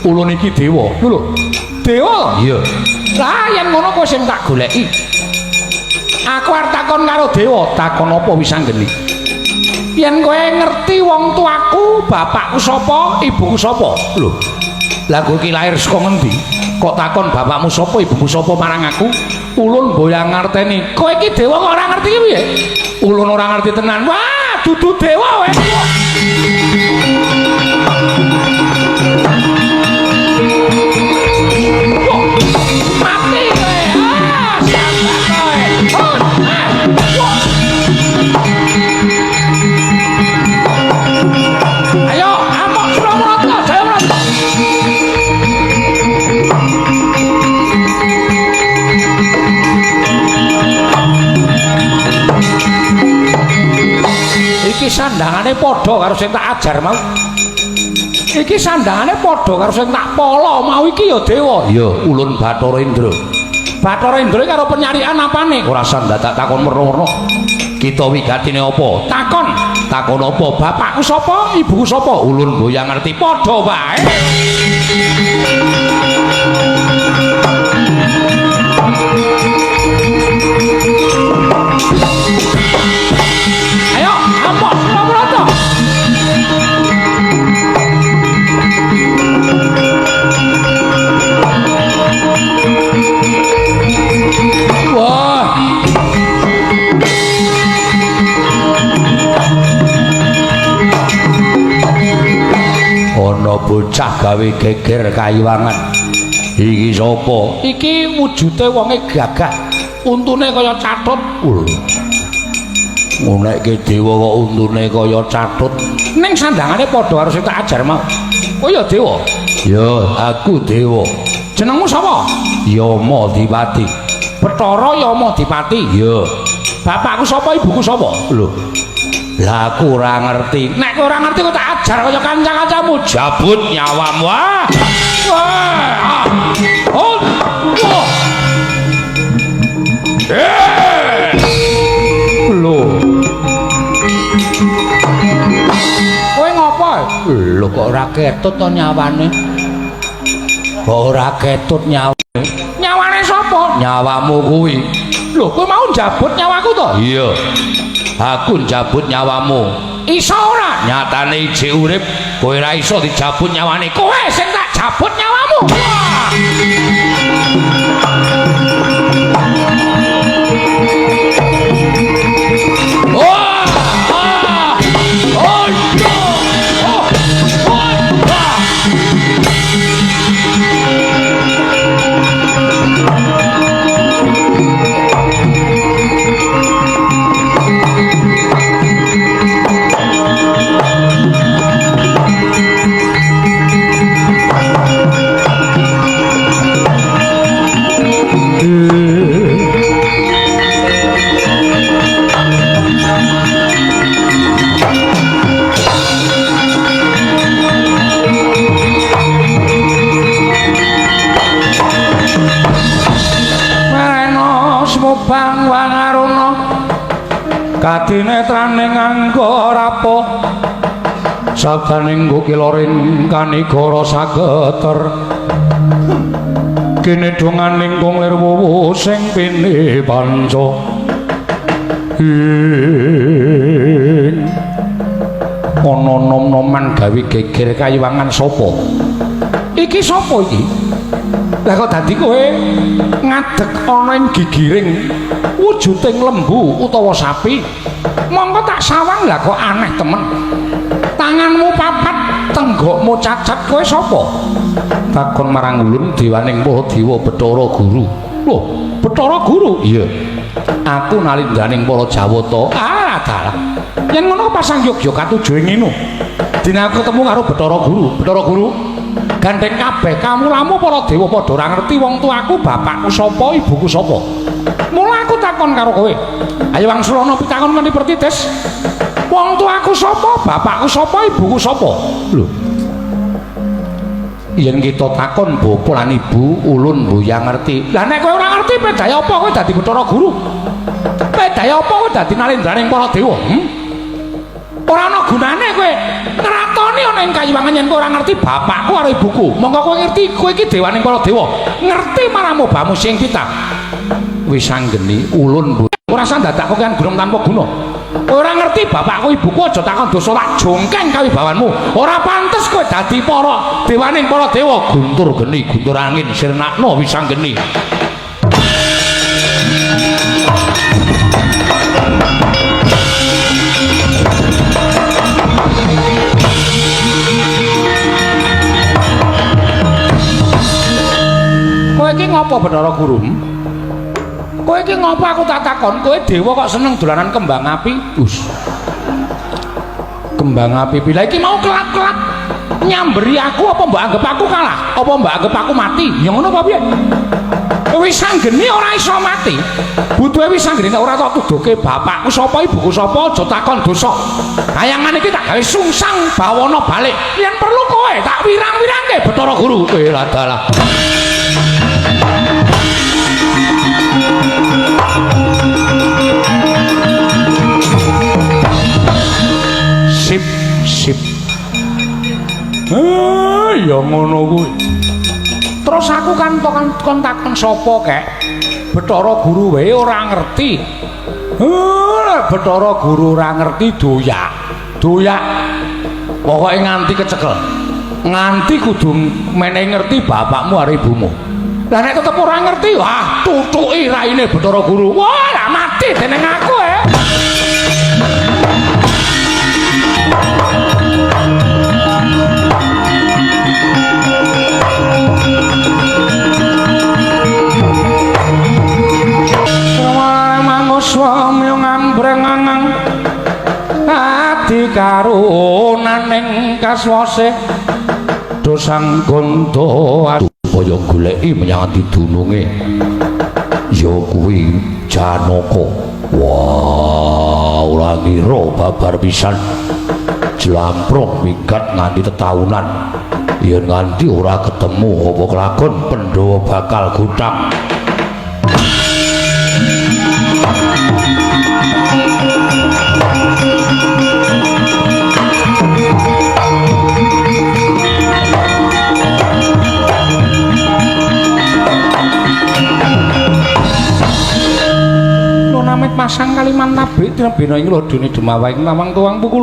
Ulun iki dewa. Lho. Dewa? Iya. Lah yen ngono kowe sing tak goleki. Aku arep takon karo dewa, takon apa Wisanggeni? Yen kowe ngerti wong tuaku, bapakku sapa, ibuku sapa? Lho. Lah kowe iki lahir saka ngendi? Kok takon bapakmu sapa, ibumu sapa marang aku? Ulun mboyang ngerteni. Kowe iki dewa kok ora ngerti piye? Ulun ora ngerti tenan. Wah, dudu dewa kowe. Mati kowe. Ah, sambat kowe. Oh, ah. Wah. Ayo, amok Suramarata, Jayamarata. Iki sandangane padha karo sing tak ajar mau. Iki sandangane padha karo sing tak pala mau iki ya dewa. Iya, ulun Bathara Indra. Bathara Indra karo penyarikan apane? Ora usah ndadak takon werna-werna. Kita wigatine apa? Takon. Takon apa? Bapakku sapa? Ibuku sapa? Ulun mboyang ngerti padha wae. Ayo, amok Suramarata. Wah. Ana bocah gawe geger kayiwangan. Iki sapa? Iki wujude wonge gagah. Untune kaya catut. Ngonekke dewa kok untune kaya catut. Ning sandangane padha karo sing tak ajar mau. Oh ya dewa. Ya, aku dewa. Jenengmu sapa? Yama Dipati. Bathara Yama Dipati. Ya. Bapakku sapa, ibuku sapa? Lho. Lah aku ora ngerti. Nek kowe ora ngerti kok tak ajar kaya kanca-kancamu. Jabut nyawamu. Wah. Wah. Oh. Wah. Eh. Lho. Kowe ngopo? Lho kok ora ketut to nyawane? Kok ora ketut nyawane? Nyawane sapa? Nyawamu kuwi. Lho, kowe mau njabut nyawaku to? Iya. Aku njabut nyawamu. Iso ora? Nyatane ijik urip, kowe ora iso dijabut nyawane. Kowe sing tak jabut nyawamu. Wah. Wah! Ah! Oh, no! Oh! Oh! Ah! Marena smubang wangaruna kadinetraning angga rapa sabaning kukilorin kanigara sageter kene donganing kung lir wuwu sing pini panca ing ana nom-noman gawe geger kayiwangan sapa iki sapa iki? Lah kok dadi kowe ngadeg ana ing gigiring wujuding lembu utawa sapi? Mongko tak sawang lah kok aneh temen. Tanganmu papat, tenggokmu cacat, kowe sapa? Takon marang ulun dewaning para dewa Bathara Guru. Lho, Bathara Guru? Iya. Aku nalindaning para Jawata. Ah, dalah. Yen ngono pasang yogya katuju ing ngene. Dene aku ketemu karo Bathara Guru. Bathara Guru, gandeng kabeh kamulamu para dewa padha ora ngerti wong tuaku, bapakku sapa, ibuku sapa. Mula aku takon karo kowe. Ayo wangsulana pitakon kanthi pertitis. Wong tuaku sapa, bapakku sapa, ibuku sapa? Lho. Yen kita takon bapa lan ibu, ulun mboyang ngerti. Lah nek kowe ora ngerti bedaya apa kowe dadi Bathara Guru? Bedaya apa kowe dadi nalendraning para dewa? Ora ana gunane kowe ngratoni ana ing kayiwangan yen kowe ora ngerti bapakku karo ibuku. Mongko kowe ngerti kowe iki dewaning para dewa. Ngerti marang obamu sing kita. Wis anggeni ulun ora usah dadak kokean gunung tanpa guna. Ora ngerti bapakku ibuku aja takon dosa tak jongkeng kawibawanmu. Ora pantes kowe dadi para dewaning para dewa. Guntur geni, guntur angin sirnakno wis anggeni. Kowe iki ngopo Bathara Guru? Kowe iki ngopo aku tak takon? Kowe dewa kok seneng dolanan kembang api? Us. Kembang api pila iki mau kelap-kelap nyamberi aku apa mbok anggap aku kalah? Apa mbok anggap aku mati? Ya ngono apa piye? Wis anggene ora iso mati. Butuhe wis anggene nek ora tak tuduhke bapakku sapa ibuku sapa aja takon dosa. Kayangan iki tak gawe sungsang bawana balik. Yen perlu kowe tak wirang-wirangke Bathara Guru. Kowe ladalah. Sip, sip. Ya ngono kuwi. Terus aku kan kon takon sapa kek? Bathara Guru wae ora ngerti. Bathara Guru ora ngerti doyak. Doyak. Pokoke nganti kecekel. Nganti kudu menehi ngerti bapakmu karo ibumu. Lah nek tetep ora ngerti, wah tutuki raine Bathara Guru. Wah, lah mati dening aku eh. Ngambreng adi karunaning kaswase dosang gondo supaya goleki menyang dununge ya kuwi Janaka. Wah, ora ngira babar pisan jlamprong minggat nganti tetaunan yen nganti ora ketemu apa kelakon Pandhawa bakal gutang. Pasang Kalimantan tabik tinebena ing lodone Demawa ing lawang tuwang pukul.